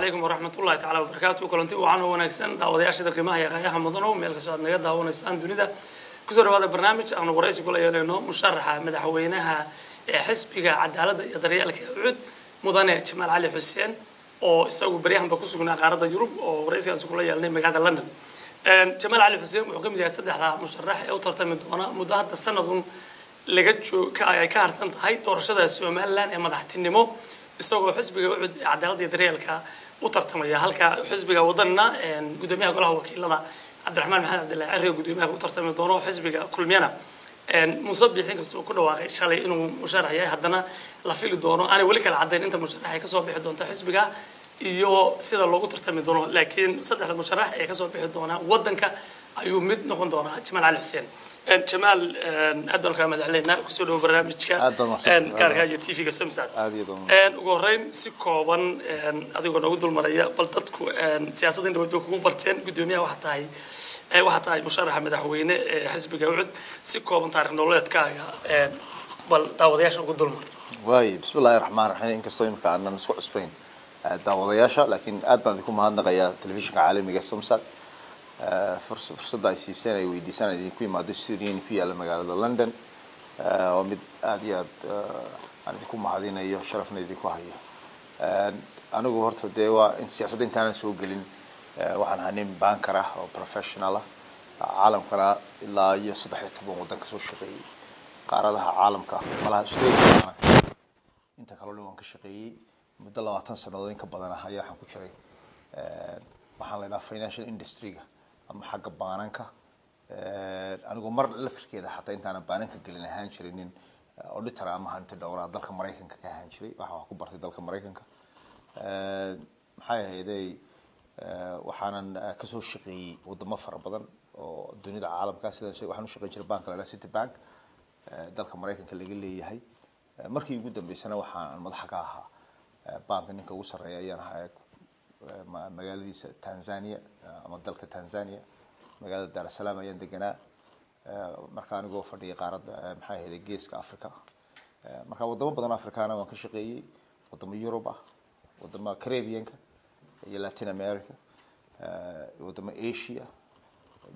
Calaykum waraxmatullahi tacaala wabarakaatu. Kulanti wacan oo wanaagsan, daawadayaashada qiimaha iyo qaayaha mudanow, meel kastoo aad naga daawanaysaan dunida, kusoo dhawaada barnaamij aanu waraysi kula yeelayno musharaxa madaxweynaha ee Xisbiga Cadaaladda iyo Daryeelka UCID, Mudane Jamaal Cali Xuseen, oo isagu baryahanba ku sugnaa qaaradda Yurub, oo waraysigaasi kula yeelnay magaalada London. Jamaal Cali Xuseen wuxuu ka mid yahay saddexda musharax ee u tartami doona muddo hadda sanadun laga joog ay ka harsan tahay doorashada Somaliland ee madaxtinimo, isagoo xisbiga UCID ee Cadaaladda iyo Daryeelka u tartamaya, halka xisbiga Wadanna gudoomiyaha golaha wakiilada Cabdiraxmaan Maxamed Cabdillahi Ciri gudoomiyaha u tartami doono, xisbiga Kulmiyana Muuse Biixi, inkastoo ku dhawaaqay shalay inuu musharax yahay, haddana la fili doono aanay weli kala caddayn inta musharax ay kasoo bixi doonta xisbiga iyo sida loogu tartami doono. Laakiin saddexda musharax ee kasoo bixi doona wadanka ayuu mid noqon doonaa Jamaal Cali Xuseen. Jamaal, aad baan kaa mahadceleynaa, kusoo dhawo barnaamijka gaarka iyo TV-ga Somsat. Ugu horreyn, si kooban adigoo noogu dulmaraya, bal dadku siyaasadda in dhaweyd bay kugu barteen, guddoomiyaha waxaa tahay musharaxa madaxweyne ee xisbiga UCID, si kooban taarikh nololeedkaaga bal daawadayaasha ugu dulmar. Waay, bismi illahi raxmaan raxiim. Inkastoo imika aanan isku cusbayn daawadayaasha, laakiin aad baan idinku mahadnaqayaa telefishinka caalamiga Somsat fursadda ay siiseen, ay weydiisaan idinku yimaado studio ku yaalla magaalada London. Waa mid aada iyo aad aan idinku mahadinayo, sharafna idinku hayo. Anigu horta dee waa in siyaasadda intaanan soo gelin waxaan ahaa nin banker ah oo professional ah, caalamkana ilaa iyo 13 waddan kasoo shaqeeyey, qaaradaha caalamka, malaha Australia inta kaleo dhan waan ka shaqeeyey. Muddo 20 sanadood in ka badan ah ayaa waxaan ku jiray waxaan la idhaha financial industry-ga ama xagga baananka, anigoo mar lafirkeeda xataa intaanan baananka gelin ahaan jiray nin auditor ama hanti dhowraa dalka Maraykanka ka ahaan jiray. Waxaan wax ku bartay dalka Maraykanka. Maxay ahayday, waxaanan kasoo shaqeeyey wadamo fara badan oo dunida caalamka. Sidan waxaan u shaqeyn jiray bank la City Bank, dalka Maraykanka laga leeyahay. Markii ugu dambeysana waxaan madaxa ka ahaa banka, ninka ugu sarreeya ayaan ahaa magaaladiisa Tanzania ama dalka Tanzania, magaalada Dar es Salaam ayaan deganaa marka, anigoo fadhiyay qaaradda, maxay ahayday, Geeska Africa. Marka wadamo badan oo Afrikaana waan ka shaqeeyey, wadamo Yurub ah, wadamo Caribbeanka iyo Latin America, wadamo Asia,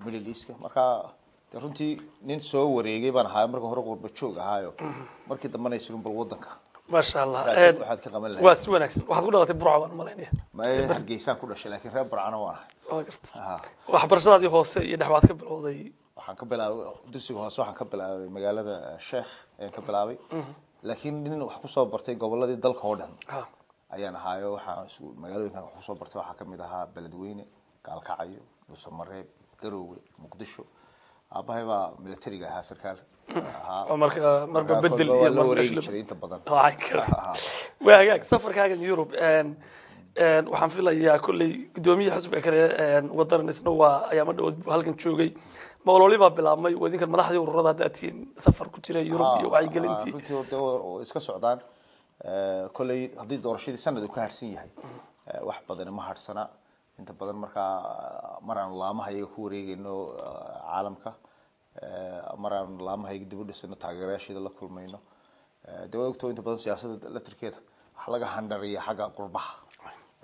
Middle Eastka. Marka de runtii nin soo wareegay baan ahaa, marka hore qurba joog ahaayo, markii dambena isulun bal wadanka Maasha Allah. Waxaad ka qaban lahayd. Waa si wanaagsan. Waxaad ku dhalatay Burco baan malaynaya? Ma, Hargeysaan ku dhashay, laakiin reer Burcana waan ahay. Waa garta. Waxbarashadaadii hoose iyo dhex waad ka bilowday? Waxaan ka bilaabay dugsiga hoose, waxaan ka bilaabay magaalada Sheekh ayaan ka bilaabay, laakiin nin wax kusoo bartay goboladii dalka oo dhan ayaan ahaayo. Waxaan isku magaalooyinkan wax kusoo bartay waxaa kamid ahaa Beledweyne, Gaalkacyo, Dhuusamareeb, Garoowe, Muqdisho. Aabahay baa militariga ahaa, sarkaal ahaa. Oo marka marba bedel iyo iyo loo wareegi jiray inta badan. Waa hagaag. Safarkaagan Yurub, waxaan filayaa kolley guddoomiyaha xisbiga kale Wadaran isna waa ayaama dhawood buu halkan joogay. Mawloli baa bilaabmay wadinkan madaxdii ururada hadda tihiin safar ku jira Yurub iyo wacyigelintii. Runtii de oo iska socdaan. Kolley haddii doorashadii sanad uu ka harsan yahay, wax badani ma harsana inta badan. Markaa mar aanu laamaha iyaga ku wareegayno caalamka, mar aanu laamaha iyaga dib u dhisayno, taageerayaasheeda la kulmayno, de waa ogtoo inta badan siyaasadda laftirkeeda waxaa laga handhariya xagga qurbaha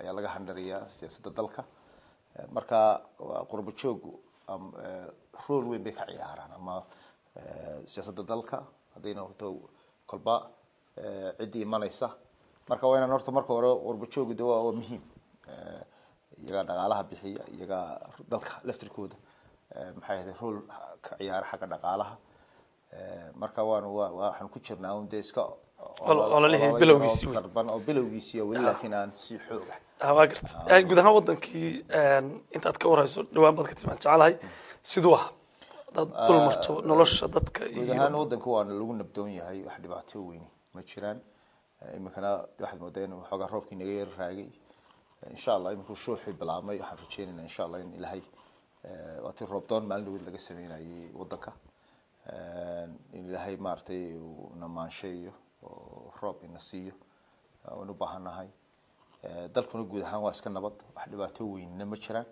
ayaa laga handhariyaa siyaasadda dalka. Marka qurba joogu role weyn bay ka ciyaaraan ama siyaasadda dalka hadday noqoto kolba ciddii imanaysa. Marka waa inaan horta marka hore qurba joogu de waa muhiim, iyagaa dhaqaalaha bixiya, iyagaa dalka laftirkooda, maxay ahayd, role ka ciyaara xagga dhaqaalaha. Marka waanu waxaan ku jirnaa un dee iska Ololihii bilowgiisii wey. Darban oo bilowgiisii weli, laakiin aan si xoog ah. Waa garta. Guud ahaan wadankii intaad ka warhayso, dhawaan baad ka timaan jecelahay, siduu ah hadaad dul marto nolosha dadka? Guud iyo ahaan wadanku waana lagu nabdoon yahay, wax dhibaato weyni ma jiraan. Iminkana waxaad moodaa in waxoogaa roobkii naga yar raagay. Insha Allah iminkuu shuuxii bilaabmay, waxaan rajeynaynaa insha Allah in Ilaahay, waa tii roob doon maalin dhaweyd laga sameynayay wadanka, in Ilaahay maaragtay uu na maansheeyo oo roob ina siiyo, waan u baahannahay. Dalkuna guud ahaan waa iska nabad, wax dhibaato weynna ma jiraan.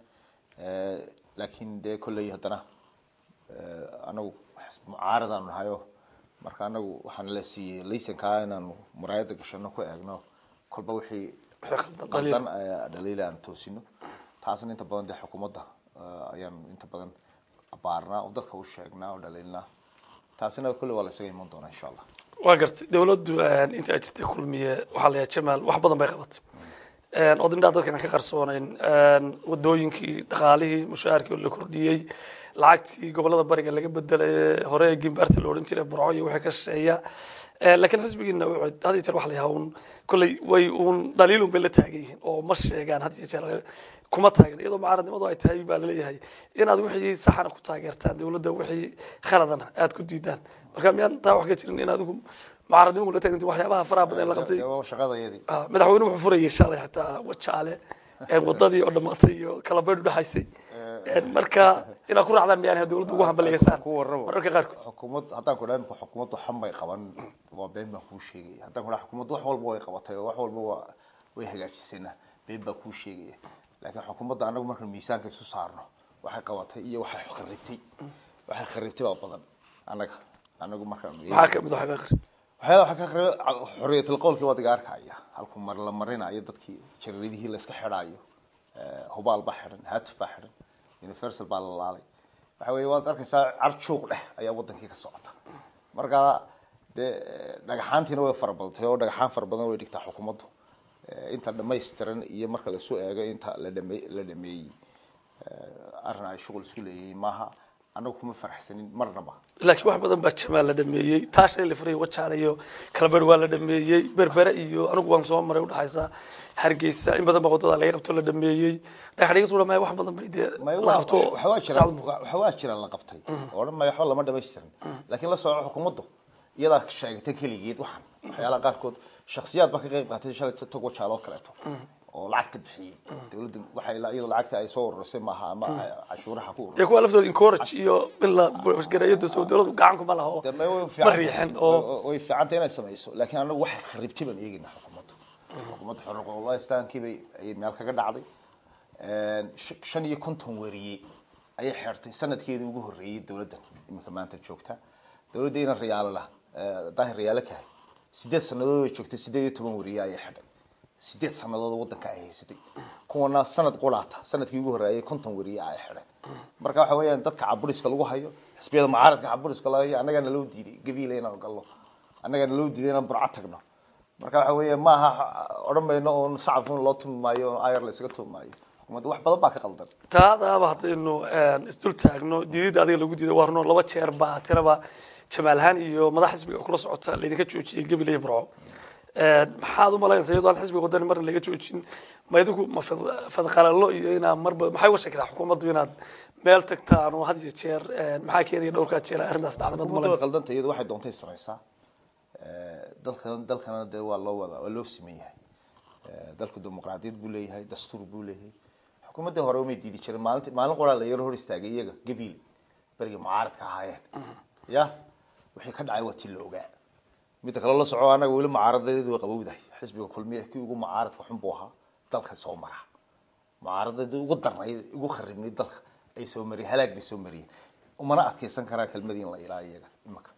Laakiin dee kolley haddana anagu mucaaradaanu nahayo, marka anagu waxaan la siiyey laysankaa inaanu muraayada gashano, ku eegno kolba wixii Wixii khaldan, qaldan dhaliil aan toosino. Taasna inta badan dee xukuumadda ayaan inta badan abaarnaa oo dadka u sheegnaa oo dhaliilnaa. Taasina kolle waa la isaga iman doonaa, insha Allah. Waa gartay. Dowladdu inta ay jirtay Kulmiye, waxaa la yahay Jamaal, wax badan bay qabatay oo indhaha dadkan aan ka qarsoonayn: wadooyinkii, dhaqaalihii, mushaharkii oo la kordhiyey, lacagtii gobolada bariga laga bedelay hore gimbaarta la odhan jiray, Burco iyo wixii ka shisheeya. Laakiin xisbigiina wuxuu had iyo jeer waxa la yahaa uun kolley way uun dhaliilun bay la taagan yihiin oo ma sheegaan had iyo jeer kuma taagan, iyadoo mucaaradnimadu ay tahay baa laleeyahay inaad wixii saxana ku taageertaan dowladda, wixii khaladana aad ku diidaan. Marka miyaan taa wax ka jirin in adigu mucaaradnimo la taagantiin waxyaabaha faraha badan ee la qabtay? Dee waa shaqadayadii. Madaxweynuhu wuxuu furayay shalay xitaa Wajaale wadadii oo dhammaatay iyo kala baydh udhexaysay. Marka inaad ku raacdaan miyaan ahayn dowladda ugu hambaligaysaan Ku warramo. mararka qaarkood? Xukuumad haddaan ku dhaha imika xukuumaddu xan bay qaban, waa been baan kuu sheegaya. Haddaan ku dhaha xukuumaddu wax walba way qabatay oo wax walba waa way hagaajisayna, been baan kuu sheegaya. Laakiin xukuumadda annagu markaan miisaanka isu saarno waxay qabatay iyo waxay kharibtay, waxay kharibtay baa badan. Annagu markaan Maxaa kamid waxay qari? Waxyaalaha waxaa ka kharibay xorriyatul qowlkii waad iga arkaya halkuu mar la marinayo dadkii, jariidihii la iska xidhaayo. Hubaal baa xidhan, Haatuf baa xidhan, Universal baa la laalay. Waxa weeye waad arkaysaa, carjuuq dheh ayaa wadankii ka socota. Marka dee dhagaxaantiina way fara badatay oo dhagaxaan fara badan way dhigtaa xukuumaddu. Inta dhammaystiran iyo marka laisu eego inta la dhameeyey, arrin ay shughul isku leeyihiin maaha. Annagu kuma faraxsanin marnaba. Laakiin wax badan baa, Jamaal, la dhameeyey. Taa shalay la furay Wajaale iyo kalabaydh waa la dhameeyey. Berbere iyo anigu waan soo maray udhexaysa Hargeysa, in badan baa wadada laga qabto la dhameeyey. Dhagax dhigis u dhamaya, wax badan bay dee may la qabto. Waxa waa jira saacad muuqda. Waxa waa jira la qabtay oo dhan may, waxba lama dhamaystirin. Laakiin la soco, xukuumaddu iyadaa sheegatay keligeed waxaan. Waxyaalaha qaarkood shakhsiyaad baa ka qayb qaatay shalay tog Wajaale oo kaleeto oo lacagta bixiyey. Dowladdu waxay iyadoo lacagta ay soo ururisay maaha ama cashuuraha ku Iyo ururisay. Kuwa laftooda encourage iyo in la gareeyo dee soo dowladdu gacan kuma laha oo Dee may way ma fiican riixin oo way fiicantay inay samayso, laakiin anagu waxay kharibtay baan eegaynaa. Xukuumaddu xorriqolistaankii bay ayay meel kaga dhacday. 55 wariye ayay xeertay sanadkeedii ugu horreeyey dowladdan iminka maanta joogta. Dowladda ina Riyaalana, Daahir Riyaale kahay, 8 sanadood ay joogtay, 18 wariye ayay xidhay. 8 sanadood waddanka ay haysatay. Kuwana sanad quraata, sanadkii ugu horreeyay 50 wariye ay xidhay. Marka waxa weeyaan dadka caburiska lagu hayo, xisbiyada mucaaradka caburiska lagu hayo, annagana loo diiday Gabiile inaan gallo, annagana loo diiday inaan Burco tagno. Marka waxa weeye maaha odhan mayno oon shacabkuna loo tumi maayo oo ayar la isaga tumi maayo. Xukuumadda wax badan baa ka qaldan. Taadaaba haddaynu isdul taagno diidida adiga lagu diiday, waa runoo laba jeer baa tiraba Jamaal ahaan iyo madax xisbiga kula socota laydinka joojiyey Gabiley iyo Burco. Maxaad u malaynaysaa iyadoo aan xisbiga Wadani marna laga joojin? Ma idinku ma fadqalalo iyo inaa marba maxay uga sheegtaa xukuumaddu inaad meel tagtaan oo had iyo jeer maxaa keenaya dhowrkaa jeer arrintaas dhacda maad Xukuumadda way malaynaysaa? qaldanta. Iyadu waxay doontay samaysaa. Dalkana dee waa loo wada, waa loo siman yahay. Dalku dimuqraadiyad buu leeyahay, dastuur buu leeyahay. Xukuumaddii hore umay diidi jirin. Maalinti maalin qoraa la yaro hor istaagay iyaga Gabiile berigii mucaaradka ahaayeen, ya wixii ka dhacay waa tii la ogaa. Midda kale la soco, annaga weli mucaaradadeedu way qabowdahay. Xisbiga Kulmiye kii ugu mucaaradka xun buu ahaa dalka soo mara. Mucaaradadii ugu darnayd, ugu kharibnayd dalka ay soo mariyeen, halaag bay soo mariyeen. Umana adkeysan karaan kelmadii in la ilaa iyaga imanka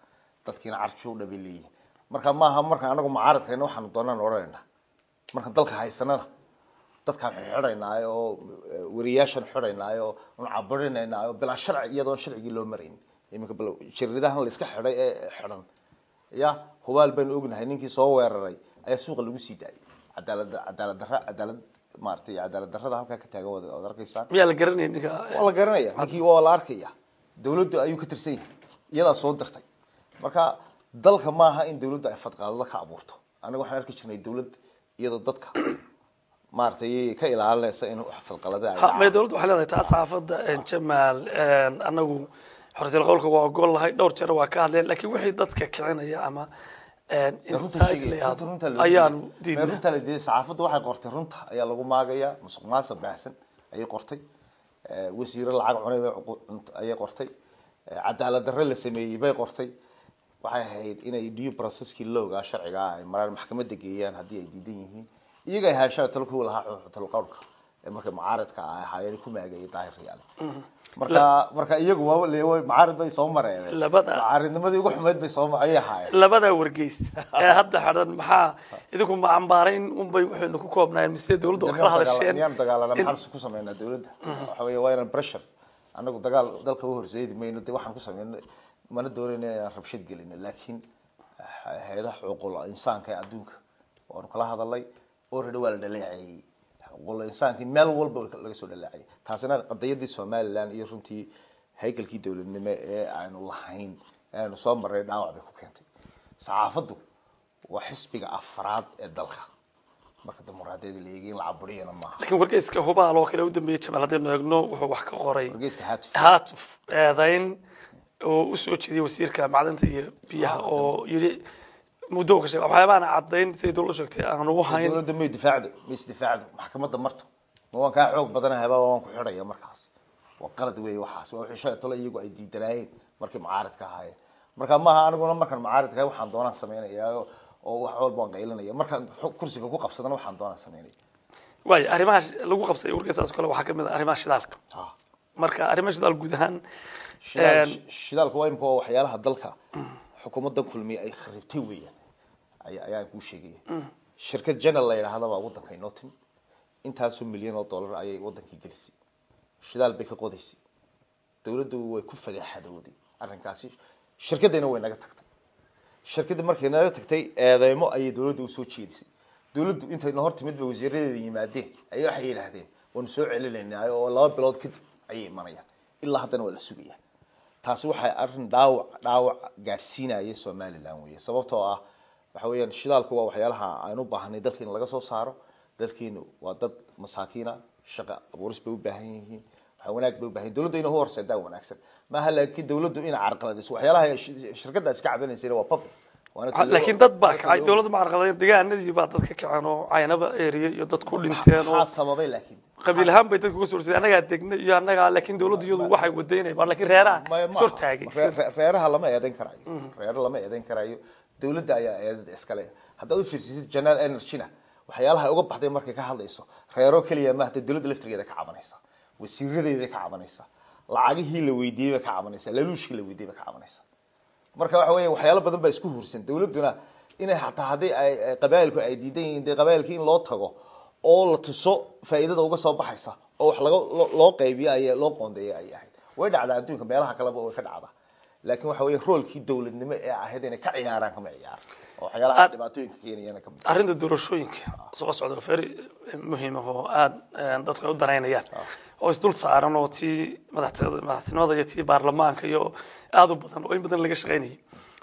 dadkiina carju dhabay leeyihiin. Marka maaha marka anagu mucaaradkayna waxaanu doonaan odhanaynaa, marka dalka haysanana dadkaan xidhaynaa oo wariyaashan xidhaynaa oo un caburinaynaa oo bilaa sharci, iyadoon sharcigii loo marayn. Iminka bal jariidahan la iska xidhay ee xidhan, ya Hubaal baynu ognahay ninkii soo weeraray ayaa suuqa lagu sii daayay. Cadaalad darra, cadaalad maaragtay, cadaalad darrada halkaa ka taagan waad arkaysaan. Miyaa la garanaya ninka? Waa la garanaya ninkii, waa la arkaya. Dawladdu ayuu ka tirsan yahay, iyadaa soo dirtay. Marka dalka maaha in dawladdu ay fadqaadada ka abuurto. Anaga waxaan arki jirnay dawlad iyadoo dadka maaragtay ka ilaalinaysa in wax fadqalada ay Ha, may dhacaan. Dowladdu waxay leedahay taa saxaafadda Jamaal, anagu xorriyadul qowlka waa ogol lahay, dhowr jeer waa ka hadleen, laakiin wixii dadka kicinaya ama incite la yidhaahdo Runta loo ayaanu diiday. diidnaa. Runta la diiday. Saxaafaddu waxay qortay runta ayaa lagu maagayaa. Musuq maasuq baahsan ayay qortay. Wasiiro lacag cunay bay ayay qortay. Cadaalad darre la sameeyey bay qortay. Waxay ahayd inay due processkii looga sharciga ah ay maraan, maxkamadda geeyaan haddii ay diidan yihiin. Iyaga ay haashaa talo kuwa lahaa talo qowlka. Ee marka mucaaradka ay ahaayeen ku maagayay Daahir Riyaale. Marka iyagu waa mucaarad bay soo mareen. Mucaaradnimadii ugu xumayd bay soo ayay ahaayeen. Labada wargeys ee hadda xidhan, maxaa idinku ma cambaarayn unbay waxaynu ku koobnaayeen, mise dowladda oo kala hadasheen? Miyaan dagaalana? Maxaan ku sameynaa dowladda? Waxa weeye waa inaan pressure, annagu dagaal dalka u horseedi mayno, dee waxaan ku sameyno mana doonayno inaan rabshad gelino, laakiin hay-adaha xuquuqul insaanka ee adduunka waanu kala hadalnay. Already waa la dhaleeceeyey xuquuqul insaankii, meel walba laga soo dhaleecayay. Taasina qadiyadii Somaliland iyo runtii haykalkii dowladnimo ee aanu lahayn ee aanu soo marray dhaawac bay ku keentay. Saxaafaddu waa xisbiga afraad ee dalka marka dimuqraadiyada la eegay, in la caburiyana maaha. Laakiin wargeyska Hubaal oo kale u dambeeyey, Jamaal, haddaynu eegno, wuxuu wax ka qoray wargeyska Haatuf. Haatuf eedayn oo usoo jeediyey wasiirka macdanta iyo biyaha oo yidhi muddo uu ka sheegay waxyaabahan caddayn siday dowladdu sheegtay aan ugu hayn. Dowladda may difaacdo, may isdifaacdo, maxkamadda marto, ma waan kaa xoog badanahay baa waan ku xidhaya? Markaas waa qalad weeye. Waxaas waa wixii shalay tole iyagu ay diidanaayeen markay mucaaradka ahaayeen. Marka maaha aniguna markaan mucaaradka ahay waxaan doonaan sameynaya oo wax walba waan qaylinaya, markaan kursiga ku qabsadana waxaan doonaan sameynaya. Waayo, arrimaha lagu qabsay wargeysaas oo kale waxaa kamid ah arrimaha shidaalka. Marka arrimaha shidaal guud ahaan Shidaalka waa imika waa waxyaalaha dalka xukuumaddan Kulmiye ay kharibtay weeyaan ayaan kuu sheegaya. Shirkad General la yidhaahda baa waddanka inoo timi, intaasoo milyan oo dollar ayay waddankii gelisay, shidaal bay ka qodaysay. Dowladdu way ku fadeexadowday arrinkaasi, shirkaddayna way naga tagtay. Shirkadda markay naga tagtay eedeymo ayay dowladda usoo jeedisay. Dowladdu intayna hor timid bay wasiiradeeda yimaadeen ayay waxay yidhaahdeen waanu soo celinaynaa oo 2 bilood kadib ayay imanayaan. Ilaa haddana waa la sugayaa. Taasi waxay arrin dhaawac gaadhsiinaya Somaliland weeye, sababtoo ah waxa weeyaan shidaalku waa waxyaalaha aan u baahanay dalka in laga soo saaro. Dalkiinu waa dad masaakiina, shaqa abuuris bay u baahan yihiin, waxa wanaag bay u baahan yihiin, dowladda inay u horseedaan wanaagsan maaha, laakiin dowladdu inay carqaladayso waxyaalaha shirkadda iska cabinaysayna waa public. Laakiin dad baa kacay, dowladda ma carqaladeen, deegaanadii baa dad ka kaceen oo Caynaba area iyo dad ku dhinteen oo Maxaa sababay laakiin? Qabiil ahaan bay dadku uga soo horjeedeen, annagaa degnay iyo annagaa, laakiin dowladdu iyadu waxay wadaynay, laakiin reeraha Maya, is hortaagay. Reeraha lama eedayn karayo, reeraha lama eedayn karayo, dowladda ayaa eedada iskale. Haddaad u fiirsiisid General Energy-na waxyaalaha ay uga baxday markay ka hadlayso reero keliya ma hadda, dowladda laftirkeeda ka cabanaysa, wasiiradeeda ka cabanaysa, lacagihii la weydiiyey bay ka cabanaysa, laluushkii la weydiiyey bay ka cabanaysa. Marka waxa weeye waxyaalo badan baa isku hursan. Dowladduna inay xataa haddii ay qabaa'ilku ay diidan yihiin, dee qabaa'ilkii in loo tago oo la tuso faa'iidada uga soo baxaysa oo wax laga loo qaybiyo ay loo qoondeeyo ayay ahayd. Way dhacdaa adduunka meelaha kaleba, way ka dhacdaa, laakiin waxa weeye roolkii dowladnimo ee ahayd inay ka ciyaaraan kama ciyaar, oo waxyaalaha dhibaatooyinka keenayana kamid. Arrinta doorashooyinka soo socda oo very muhiim ah oo aada dadku ay u danaynayaan oo isdul saaran oo tii madaxtinimada iyo tii baarlamaanka iyo aada u badan oo in badan laga shaqaynayay,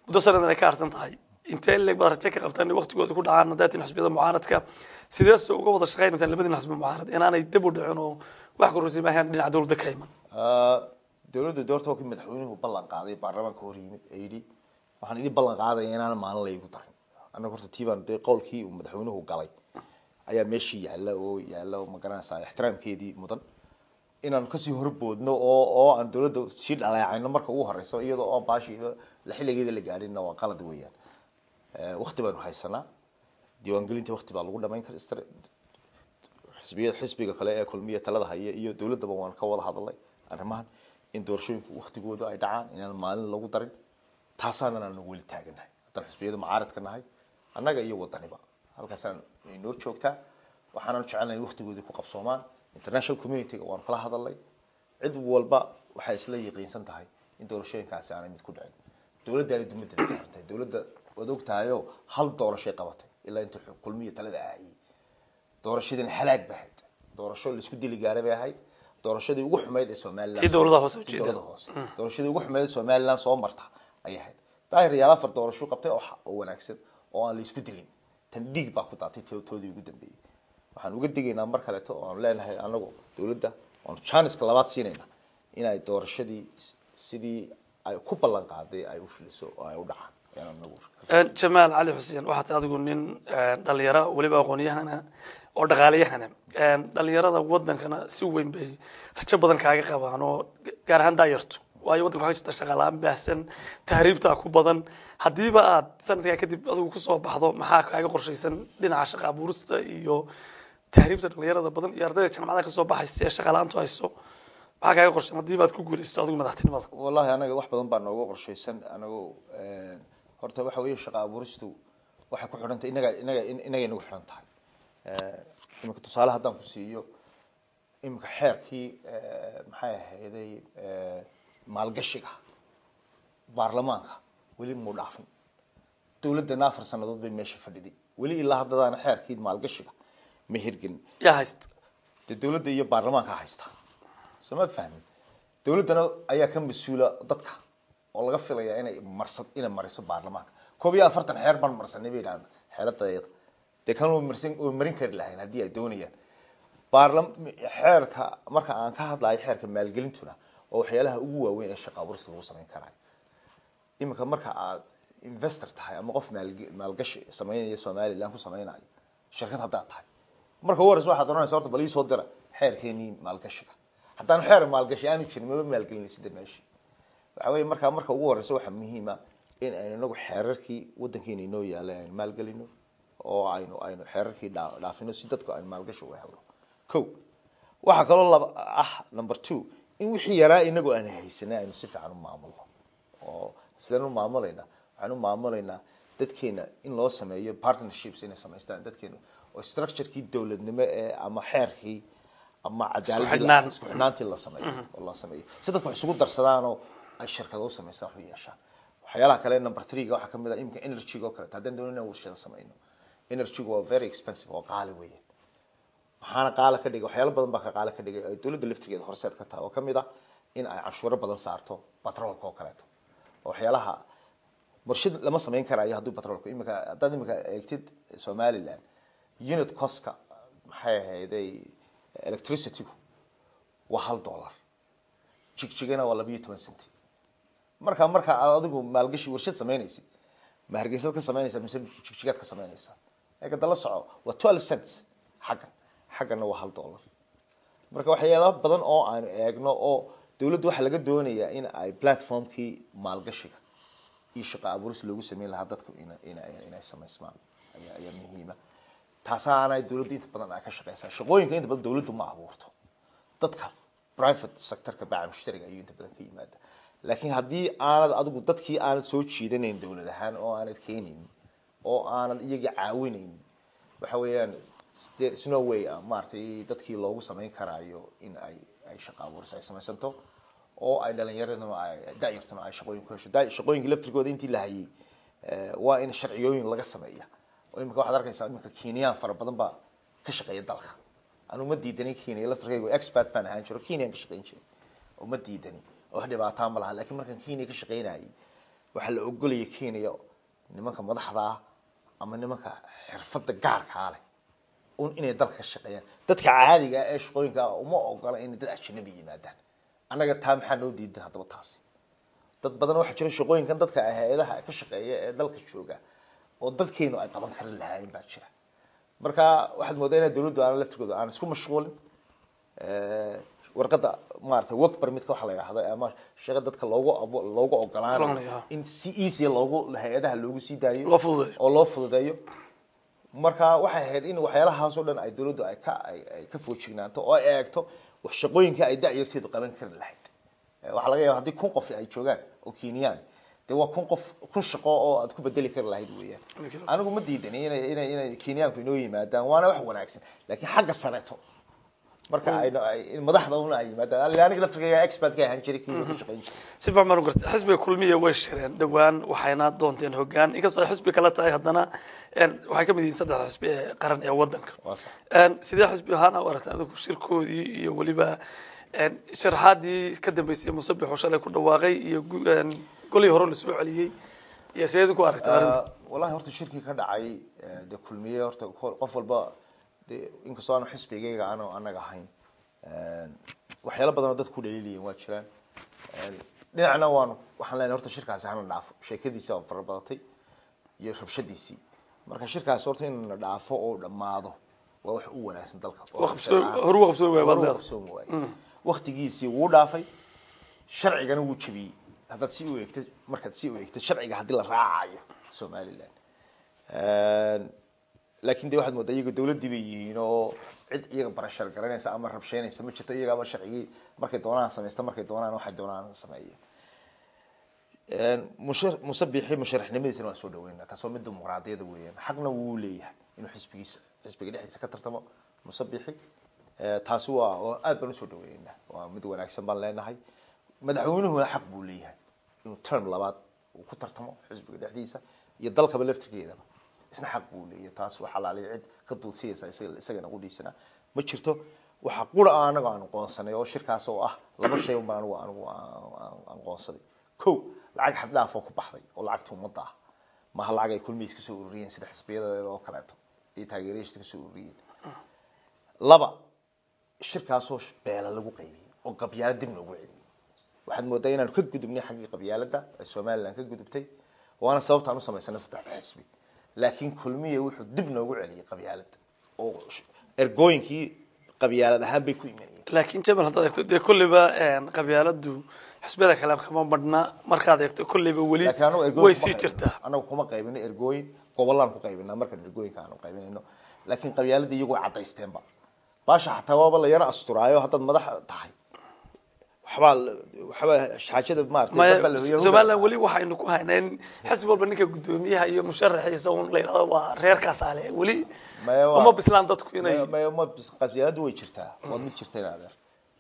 muddo sanadan ay ka harsan tahay, intee leeg baad rajo ka qabtaan inay waqtigooda ku dhacaan? Haddaad tihiin xisbiyada mucaaradka, sidee soo uga wada shaqaynaysaan labadiin xisbi mucaarad inaanay dib u dhicin oo wax kororsi maahan dhinaca dowladda ka iman? Dowladda doorta waa kii madaxweynuhu ballan qaaday, baarlamaanka hor yimid ee yidhi waxaan idin ballan qaadaya inaan maalin laygu darin. Annaga horta tii baan dee qowlkii uu madaxweynuhu galay ayaa meeshii yaalla oo yaalla oo ma garanaysaa ixtiraamkeedii mudan inaan kasii horboodno oo aan dowladda sii dhaleecayno marka ugu horeyso iyadoo oo baashii la xilligeeda la gaadhinna waa qalad weeyaan. Waqti baynu haysanaa, diiwaangelinta waqti baa lagu dhamayn kara. Xisbiyada, xisbiga kale ee Kulmiya talada haya iyo dowladdaba waan ka wada hadalnay arrimahan, in doorashooyinku waqtigooda ay dhacaan, inaan maalin lagu darin. Taasaanan aanu weli taaganahay haddaan xisbiyada mucaaradka nahay, annaga iyo wadaniba halkaasaan inoo joogtaa. Waxaanan jecelnahay in waqtigoodii ku qabsoomaan. International community-ga waanu kala hadalnay, cid walba waxay isla yaqiinsan tahay in doorashooyinkaasi aanay mid ku dhicin. Dowladdaani dumadeeda saaran tahay. Dowladda waad og tahayoo hal doorashay qabatay ilaa inta Kulmiya talada ahayey. Doorashadiina halaag bay ahayd, doorasho laisku dili gaaray bay ahayd, doorashadii ugu xumayd ee Somaliland. Tii dowladaha hoose Tii ujeeda. dowladaha hoose, doorashadii ugu xumayd ee Somaliland soo marta ayay ahayd. Daahir Yaal afar doorasho qabtay oo oo wanaagsan oo aan la isku dilin. Tan dhiig baa ku daatay toodii ugu dambeeyey. Waxaan uga digaynaa mar kaleeto oo aan leenahay anagu dowladda oon janiska labaad siinayna inay doorashadii sidii ay ku ballan qaaday ay u filiso oo ay u dhacaan ayaan anagu. Jamaal Cali Xuseen, waxaa tahay adigu nin dhalinyaro, weliba aqoon-yahana oo dhaqaaliyahana. Dhalinyarada wadankana si weyn bay rajo badan kaaga qabaan oo gaar ahaan daayartu, waayo waddanka waxaa jirta shaqa la'aan baahsan, tahriibtaa ku badan. Haddiiba aad sanadkaa kadib adigu kusoo baxdo, maxaa kaaga qorshaysan dhinaca shaqa abuurista iyo Tahriibta dhalinyarada badan iyo ardayda jaamacadaha kasoo baxaysa ee shaqalaantu hayso, maxaa kaaga qorshan haddii baad ku guulaysato adigu madaxtinimada? Wallahi anaga wax badan baa nooga qorshaysan. Anagu horta waxa weeye, shaqa abuuristu waxay ku xidhan tahay inaga inagu xidhan tahay. Iminka tusaale haddaan ku siiyo, iminka xeerkii maxay ahayday maalgashiga baarlamaanka weli muu dhaafin. Dowladdana 4 sanadood bay meesha fadhiday, weli ilaa haddadaana xeerkii maalgashiga ma hirgelin. Yaa haysta? Dee dowladda iyo baarlamaanka haysta, soo maad fahmin? Dowladdana ayaa ka mas-uula dadka oo laga filayaa inay marsa inay mariso baarlamaanka. 41 xeer baan marsanay bay yidhahdaan, xeeladayada dee kan marsan way marin kari lahayn haddii ay doonayaan. Baarlam xeerka marka aan ka hadlayo, xeerka maalgelintuna oo waxyaalaha ugu waaweyn ee shaqa abuurista lagu samayn karayo. Iminka marka aad investor tahay ama qof maalgashi sameynaya Somaliland ku sameynayo, shirkad haddaad tahay, marka ugu horeysa waxaad oranaysa horta bal ii soo dira xeerkeenii maalgashiga. Haddaan xeer maalgashi aanu jirin, maba maalgelinay sida meeshii. Waxa weeye markaa marka ugu horeysa waxaa muhiima in aynu inagu xeerarkii waddankeena inoo yaalay aynu maalgelino oo aynu xeerarkii dhaafino si dadku aynu maalgashi uga helno. Ko waxaa kaloo laba ah, number two, in wixii yaraa inagu aan haysanay aynu si fiican u maamulno. Oo sideen u maamulaynaa? Waxaan u maamulaynaa dadkeena in loo sameeyo partnerships inay samaystaan dadkeena, oo structurekii dowladnimo ee ama xeerkii ama cadaaladii xidhnaan. Isku xidhnaantii la sameeyo oo loo sameeyo si dadku wax isugu darsadaan oo ay shirkado u samaystaan, wax u yeeshaan. Waxyaalaha kale number three-ga waxaa kamid ah imika energy-ga oo kaleeto. Haddaan doono inaan warshado samayno, energy-gu waa very expensive oo qaali weeye. Maxaana qaala ka dhigay? Waxyaalo badan baa ka qaali ka dhigay ay dowladda laftigeeda horseed ka tahay, oo kamid ah in ay canshuuro badan saarto batroolka oo kaleeto. Oo waxyaalaha warshad lama samayn karayo haddii batroolka imika haddaad imika eegtid Somaliland unit costka maxay ahayday electricity-gu waa $1, Jigjigana waa 12 centi. Marka aad adigu maalgashi warshad samaynaysid, ma Hargeysaad ka samaynaysaa mise Jigjigaad ka samaynaysaa? Eega dala soco, waa 12 cents xaggan, xagganna waa $1. Marka waxyaalo badan oo aanu eegno oo dowladdu waxaa laga doonayaa in ay platformkii maalgashiga iyo shaqo abuuris loogu sameyn lahaa dadku inay samaysmaan ayaa muhiima. Taasaana dowladdu inta badan ay ka shaqeysaa. Shaqooyinka inta badan dowladdu ma abuurto, dadka private sectorka, baaca mushtariga ayuu inta badan ka yimaada. Laakiin haddii aanad adigu dadkii aanad soo jiidanayn dowlad ahaan oo aanad keenayn oo aanad iyaga caawinayn, waxa weeyaan there is no way maaragtay dadkii loogu samayn karaayo in ay shaqo abuuris ay samaysanto oo ay dhalinyaraduna ay da'yartuna ay shaqooyin ku hesho. Shaqooyinka laftirkooda intii la hayay waa in sharciyooyin laga sameeya. Oo imika waxaad arkaysaa imika Kenyaan fara badan baa ka shaqeeya dalka. Anu ma diidani Kenya, laftirkaygu expert baan ahaan jiro, Kenyaan ka shaqeyn jiray, oo ma diidani oo wax dhibaataa ma laha. Laakiin markaan Kenya ka shaqeynayay, waxaa la ogolayay Kenya nimanka madaxda ah ama nimanka xirfadda gaarkaa leh un inay dalka ka shaqeeyaan. Dadka caadiga ah ee shaqooyinka ah uma ogola inay dad ajnabi yimaadaan. Annaga taa maxaa noo diidan haddaba? Taasi dad badan waxaa jira shaqooyinkan dadka hay-adaha ka shaqeeya ee dalka jooga oo dadkeenu ay qaban karin lahaayeen baa jira. Marka waxaad moodaa inay dowladdu aan laftirkooda aan isku mashquulin warqadda maaragtay work permitka waxa la yidhaahdo ama shaqo dadka loogu ogolaanayo Ogolaanayo, in si easy loogu hay-adaha loogu sii daayo Loo fududeeyo. oo loo fududeeyo. Marka waxay ahayd in waxyaalahaas oo dhan ay dowladdu ay ka foojignaato oo ay eegto wax shaqooyinka ay da'yarteedu qaban kari lahayd. Waxaa laga yaaba haddii 1000 qof ay joogaan oo Kenyaan, dee waa 1000 qof, 1000 shaqo oo aad ku bedeli kari lahayd weeyaan. Anigu ma diidani inay Kenyaanku inoo yimaadaan, waana wax wanaagsan, laakiin xagga sareeto marka in madaxda una ay yimaadaan. Aniga laftirkayga expert ka ahaan jiray, Kenya ka shaqayn jiray. Si fiican baan u gartay. Xisbiga Kulmiya way shireen dhowaan, waxayna doonteen hoggaan. Inkastoo ay xisbi kala tahay, haddana waxay ka mid yihiin saddexda xisbi ee qaran ee waddanka. Waa sax. Sidee xisbi ahaan u aragtay adigu shirkoodii iyo weliba sharaxaadii ka dambeysay Musabix oo shalay ku dhawaaqay iyo golihii hore lasoo celiyey iyo sideed ku aragtay arrinta? Wallahi horta shirkii ka dhacay dee Kulmiye, horta qof walba dee inkastoo aanu xisbigayga aanu anaga ahayn, waxyaalo badan oo dadku ku dhaliilayeen waa jiraan. Dhinacna waanu waxaan leenahay horta shirkaasi hana dhaafo, sheekadiisa waa fara badatay iyo rabshadiisii. Marka shirkaasi horta in la dhaafo oo dhammaado waa wax u wanaagsan dalka. Waa horu waa qabsoomi waay baad Horu waa leedahay. qabsoomi waayey, waqtigiisii wuu dhaafay, sharcigana wuu jebiyey. Haddaad si u eegtid, markaad si u eegtid sharciga haddii la raacayo Somaliland, laakiin de waxaad moodaa iyaga dowladdii bay yihiin oo Cid iyaga barashar garanaysa ama rabsheynaysa ma jirto. Iyagaaba sharcigii markay doonaan samaysta, markay doonaan waxay doonaan sameeya. Muuse Biixi musharaxnimadiisana waan soo dhaweynaa. Taasoo mid dimuqraadiyada weeyaan, xaqna wuu leeyahay inuu xisbigiisa, xisbiga dhexdiisa ka tartamo Muuse Biixi. Taasi waa aad baan usoo dhaweynaa, waa mid wanaagsan baan leenahay. Madaxweynuhuna xaq buu leeyahay inuu term labaad uu ku tartamo xisbiga dhexdiisa iyo dalkaba laftirkeedaba, isna xaq buu leeyahay. Taas wax alaaliya cid ka duudsiyaysa isagana qudhiisana ma jirto. Waxa qura anaga aan qoonsanay oo shirkaas oo ah laba shay un baan anigu aan qoonsaday. Kow, lacag xad dhaaf oo ku baxday oo lacagta ummadda ah, maaha lacag ay Kulmihiis kasoo ururiyeen sida xisbiyada oo kaleeto iyo taageerayaasha kasoo ururiyeen. Laba, shirkaasoo beela lagu qaybiyey oo qabyaalad dib loogu celiyey. Waxaad moodaa inaanu ka gudubnay xaggii qabyaaladda ee Somaliland ka gudubtay, waana sababta aan u samaysanay saddexda xisbi. Laakiin Kulmiye wuxuu dib noogu celiyey qabyaaladda oo ergooyinkii qabyaalad ahaan bay ku imanayeen. Laakiin Jamal, haddaad eegto dee kulliba qabyaaladdu xisbiyada kale kama badhna. Markaad eegto kulliba weli Laakiin anagu ergooyin way kuma sii qaybino. jirtaa. Anagu kuma qaybino ergooyin, gobollaan ku qaybinaa markaan ergooyinka aanu qaybinayno. Laakiin qabyaaladda iyagu way caddaysteenba baasha, xataa waaba la yaro asturaayo. Haddaad madax tahay waxbaa xaajada maaragtay Maya, dad baa la hubiyaa. Somaliland weli waxaynu ku haynaa in xisbi walba ninka guddoomiyaha iyo musharaxiisa un la yidhahdo waa reerkaas ale weli. Maya, uma bislaan dadku inay maya, ma qabyaaladdu way jirtaa, waa mid jirta in adeer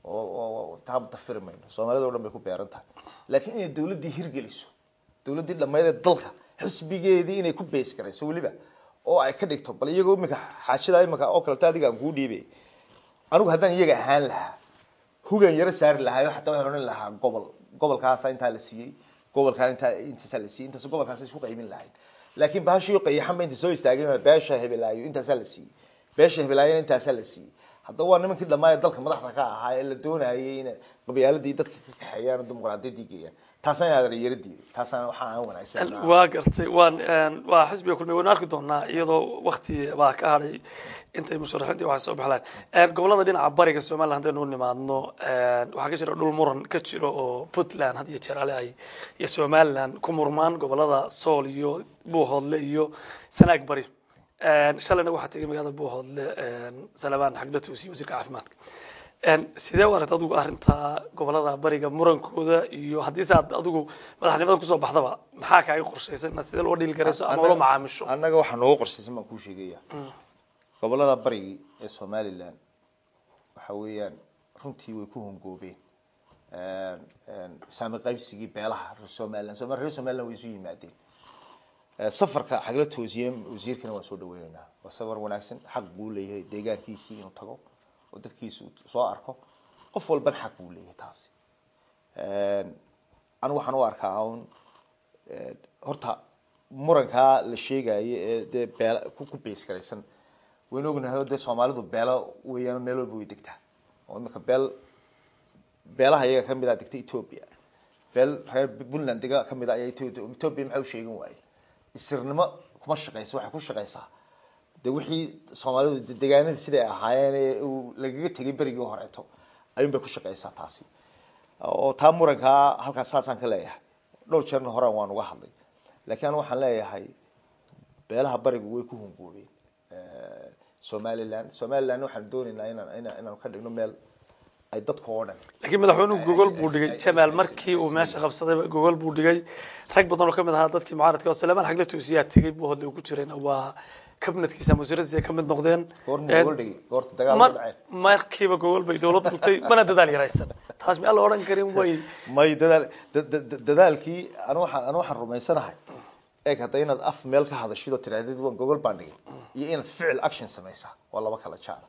oo taa dafiri mayno, Soomaalida oo dhan bay ku beeran tahay. Laakiin inay dawladdii hirgeliso, dawladdii dhammayd ee dalka xisbigeedii inay ku bees garayso weliba oo ay ka dhigto, bal iyagoo imika xaashida imika oo kaleta adiga aan kuu dhiibay, anigu haddaan iyaga ahaan lahaa hugan yaro saari lahaayo, xataa waxaan odhan lahaa gobol gobolkaasa intaa la siiyey, gobolkaan intaa intaasaa la siiyey, intaas gobolkaasa isku qaymin lahayd. Laakiin bahashii qayaxan ba inta soo istaagay, beesha hebelaayo intaasaa la siiyey, beesha hebelaayona intaasaa la siiyey. Haddaba waa nimankii dhammaaya dalka madaxda ka ahaa ee la doonayay inay qabyaaladii dadka ka kaxeeyaan oo dimuqraadiyaddii geeyaan. Taasaan inaadan yara diiday, taasaan waxa aan wanaagsan. Waa gartay. Waan waa xisbiga Kulmiye waynu arki doonaa iyadoo wakti baa ka hadhay intay musharaxiintii waxay soo baxlaan. Gobolada dhinaca bariga Somaliland haddaynu u nimaadno, waxaa ka jira dhul muran ka jiro oo Puntland had iyo jeer ale ay iyo Somaliland ku murmaan, gobolada Sool iyo Buuhoodle iyo Sanaag Bari. Shalayna waxaa tegay magaalada Buuhoodle Salabaan Xagdhatuus iyo wasiirka caafimaadka. Sidee u aragta adigu arrinta gobolada bariga murankooda, iyo haddiise aad adigu madaxnimada kusoo baxdaba maxaa kaaga qorshaysan inaad sidee loo dhiili garayso ama ula macaamisho? Annaga waxaa noogu qorshaysan baan kuu sheegaya. Gobolada barigi ee Somaliland waxa weeyaan runtii way ku hongoobeen saami qaybsigii beelaha reer Somaliland. Reer Somaliland way isu yimaadeen. Safarka Xagla Toosiye wasiirkana waan soo dhaweynaynaa, waa safar wanaagsan. Xaq buu leeyahay deegaankiisii inuu tago oo dadkiisa uu soo arko, qof walbana xaq buu leeyahay taasi. Anigu waxaan u arkaa un horta murankaa la sheegayo ee dee beela ku bees garaysan, waynu ognahay oo dee Soomaalidu beelo weeyaan, meel walba way degtaa oo imika beel beelaha iyaga kamid ah degta Ethiopia, beel reer Puntland dega kamid ah ayaa Ethiopia maxay u sheegan waaye? Isirnimo kuma shaqeysa, waxay ku shaqeysaa de wixii Soomaalidu deegaanada siday ahaayeen ee uu lagaga tegay berigii horeeto ayuun bay ku shaqeysaa taasi. Oo taa murankaa halkaas saasaan ka leeyahay, dhowr jeerna horaan waan uga hadlay. Laakiin anu waxaan leeyahay beelaha barigu way ku hungoobeen Somaliland. Somaliland waxaan doonaynaa inaan ka dhigno meel ay dadka oo dhan Laakiin madaxweynuhu gogol buu dhigay, Jamaal, markii uu meesha qabsadayba gogol buu dhigay. Rag badan oo kamid ahaa dadkii mucaaradka oo Salmaan Xagle Toosiyaa tegay Buuhoodle uu ku jirayna waa kabinetkiisa ama wasiiradiisa ay ka mid noqdeen. Goormuu gogol dhigay? Goorta dagaal dhaceen? Markiiba gogol bay dowlad dhigtay, mana dadaal yaraysan. Taas miyaa la odhan karin way May, dadaal dadaalkii anu waxaan rumaysanahay, eeg hadda, inaad af meel ka hadashid oo tirahdid waan gogol baan dhigay iyo inaad ficil action samaysaa waa laba kala jaala.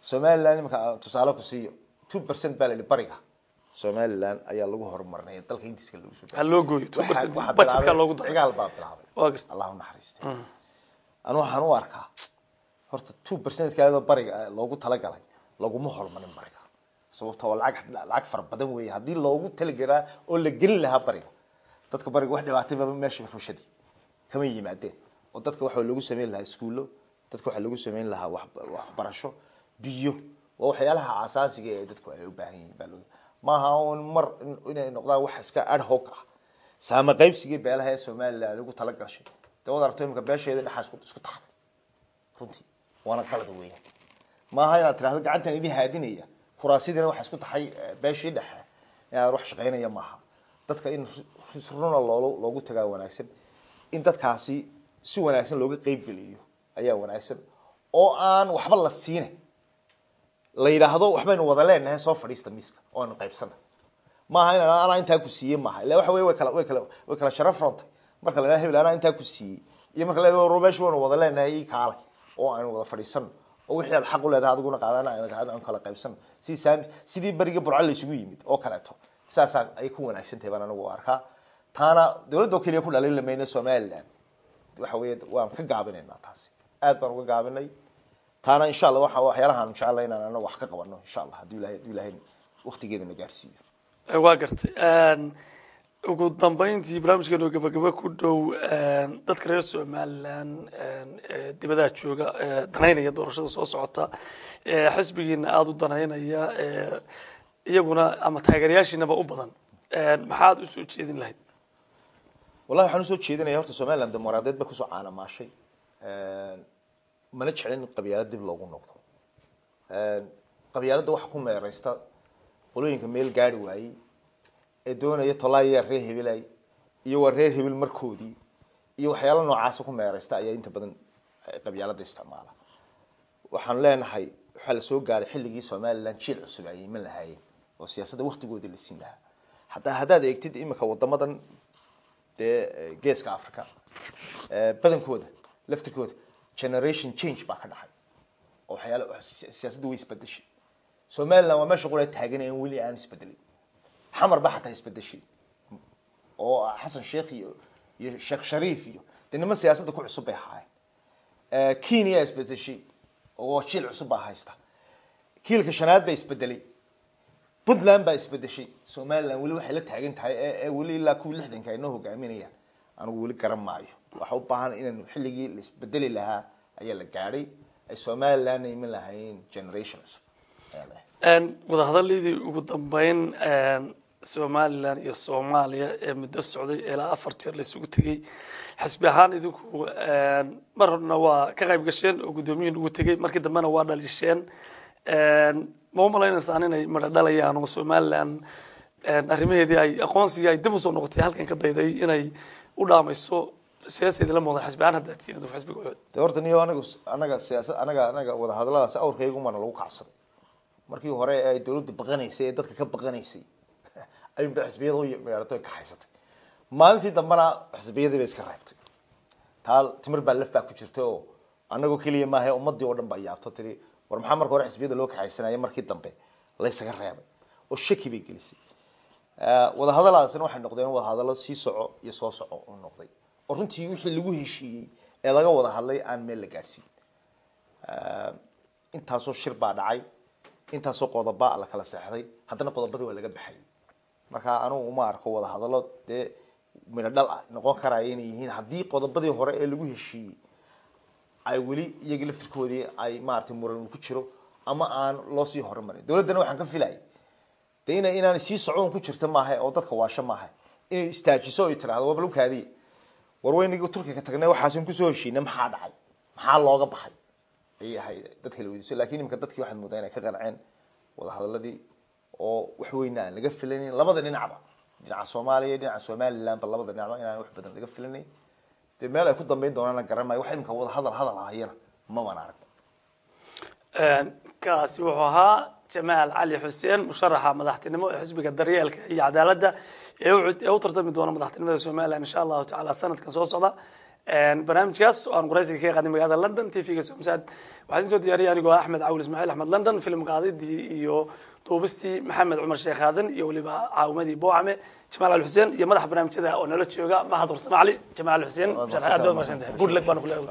Somaliland imika tusaale ku siiyo, 2% baa la yidhi bariga Somaliland ayaa lagu horumarinaya dalka intiiska lagu soo Ha loo gooyo 2%, Waxaa budgetka bilaabay- loogu daray. Cigaal baa bilaabay. Waa gartay. Allah u naxariistay. Anu waxaan u arkaa horta 2% kaadoo bariga loogu talagalay laguma horumarin bariga, sababtoo waa lacag fara badan weeye. Haddii loogu talagalaa oo la gelin lahaa bariga, dadka bariga wax dhibaatay baba meesha rabshadii kama yimaadeen, oo dadka waxaa loogu sameyn lahaa iskuullo, dadka waxaa loogu sameyn lahaa waxbarasho, biyo, waa waxyaalaha asaasiga ee dadku ay u baahan yihiin baa loo maaha un mar inay noqdaan wax iska ad hoc ah. Saama qaybsigii beelaha ee Somaliland lagu talagashay dee waad aragto imika beesheeda dhexaa isku taxday runtii, waana qalad weeyaan. Maaha inaad tirahdo gacantan idin haadinaya, kuraasidina waxa isku taxay beeshii dhexe, inaad wax shaqaynaya maaha. Dadka in si runa loogu tagaa wanaagsan, in dadkaasi si wanaagsan looga qeyb geliyo ayaa wanaagsan, oo aan waxba la siine la yidhaahdo waxbaynu wada leenahay, soo fadhiista miiska oo aanu qaybsana. Maaha inaan anaa intaa ku siiyey, maaha. Illa waxa wey way kala sharaf rontay marka la yidhahdo hebel anaa intaa ku siiyey, iyo marka la yidhahdo meesha waynu wada leenahay, ii kaalay oo aynu wada fadhiisano, oo wixii aad xaq u leedahay adiguna qaadana, aynu kala qaybsano, sidii saami, sidii beriga Burco la isugu yimid oo kaleeto. Saasaa ay ku wanaagsan tahay baan anigu u arkaa. Taana dowladda oo keliya ku dhalin lamayna Somaliland, waxa weeye waan ka gaabinaynaa, taasi aad baan uga gaabinay. Taana insha Allah waxa waxyaalaha aan jecelahay inaan anagu wax ka qabano insha Allah, hadduu Ilahay waqtigeedana gaarsiiyo. Waa gartay. Ugu dambeyntii, barnaamijkeenu gabagaba ku dhow, dadka reer Somaliland ee dibadaha jooga ee danaynaya doorashada soo socota, ee xisbigiina aada u danaynaya, ee iyaguna ama taageerayaashiinaba u badan, maxaad usoo jeedin lahayd? Wallahi waxaan usoo jeedinaya, horta Somaliland dimuqraadiyaed bay kusoo caanamaashay, mana jeclin in qabyaalad dib loogu noqdo. Qabyaaladda waxa ku meereysta qolooyinka meel gaari waayey ee doonaya tolaayaa reer hebelay iyo waa reer hebel markoodii iyo waxyaalo noocaasa ku meereysta ayaa inta badan qabyaaladda isticmaala. Waxaan leenahay waxaa lasoo gaaray xilligii Somaliland jiil cusub ay iman lahaayeen oo siyaasadda waktigoodii la siin lahaa. Hataa haddaad eegtid imika wadamadan dee Geeska Africa badankooda laftirkooda generation change baa ka dhacay oo waxyaala siyaasadda way isbedeshay. Somaliland waa meesha qura taagan aan weli aan isbedelin. Xamar ba xataa isbedeshay oo Xasan Sheekh iyo Sheekh Shariif iyo dee niman siyaasadda ku cusub bay ahaayeen. Kenya isbedeshay oo jiil cusub baa haysta, kiilka shanaad baa isbedelay, Puntland baa isbedeshay. Somaliland weli waxay la taagan tahay ee weli ilaa kuwii 60-ka ay noo hogaaminayaan, anigu weli garan maayo. Waxa u baahan inaynu xilligii la isbedeli lahaa ayaa la gaadhay, ay Somalilandna iman lahaayeen generation cusub ayaa leeyahay. Wadahadaladii ugu dambeyn Somaliland iyo Soomaaliya ee muddo socday ilaa 4 jeer la isugu tegey, xisbi ahaan idinku mar horena waa ka qayb gasheen oo guddoomiyihin ugu tegey, markii dambena waa dhaliisheen. Ma u malaynaysaan inay midho dhalayaan oo Somaliland arrimaheedii ay aqoonsigii ay dib usoo noqotay halkan ka dayday inay u dhaamayso siyaasa idinla muuqdaan xisbi ahaan haddaad tihiin idinku xisbiga UCID? De horta niyo anagu anaga siyaasad anaga wadahadalladaasi awrkaygumana lagu kacsaday. Markii hore ee ay dawladdu baqanaysay ee dadka ka baqanaysay ayuunba xisbiyada u yeeratay, kaxaysatay. Maalintii dambena xisbiyadii bay iska reebtay. Taa timir baa laf baa ku jirta oo anagoo keliya maaha, ummadii oo dhan baa yaabto, tiri war maxaa marka hore xisbiyada loo kaxaysanaya, markii dambe laysaga reebay, oo shaki bay gelisay. Wadahadalladaasina waxay noqdeen wadahadallo sii soco iyo soo soco oo noqday, oo runtii wixii lagu heshiiyey ee laga wada hadlay aan meel la gaadhsiin. Intaasoo shir baa dhacay, intaasoo qodoba la kala seexday, haddana qodobadii waa laga baxayay. Marka anugu uma arko wadahadallo dee midho dhal ah noqon karaya inay yihiin haddii qodobadii hore ee lagu heshiiyey ay weli iyaga laftirkoodii ay maaragtay muran uu ku jiro ama aan loo sii horumarin. Dowladdana waxaan ka filayay dee ina inaan sii socon ku jirta maaha oo dadka waasho maaha, inay istaajiso oo tiraahdo waa balukaadiya, war weynigii Turkiga tagnay waxaasin kusoo heshiinay, maxaa dhacay, maxaa looga baxay, ayay ahayd dadka la weydiiso. Laakiin imika dadkii waxaad moodaa inay ka qanceen wadahadaladii oo wax weyna aan laga filanin labada dhinacba, dhinaca Soomaaliya iyo dhinaca Somalilandba, labada dhinacba inaan wax badan laga filanayn. Dee meel ay ku dambeyn doonaan garan maayo, wax imika wada hadal hadal ahayana ma waan arag. Kaasi wuxuu ahaa Jamaal Cali Xuseen, musharaxa madaxtinimo ee xisbiga Daryeelka iyo Cadaaladda ee u tartami doona madaxtinimada Somaliland insha Allahu tacaala sanadkan soo socda. Barnaamijkaas oo aan waraysiga kaga qaadnay magaalada London TV-ga Somsad waxaa idin soo diyaariyay anigoo ah Axmed Cawil Ismaaciil, Axmed London, film qaadidii iyo duubistii Maxamed Cumar Sheekh Aadan iyo weliba caawimadii Boocame Jamaal Cali Xuseen iyo madaxa barnaamijyada oo nala jooga Mahad Warsame Cali. Jamaal Cali Xuseen, musharax, aad baad mahadsantahay. Good luck baan ku leeyahay.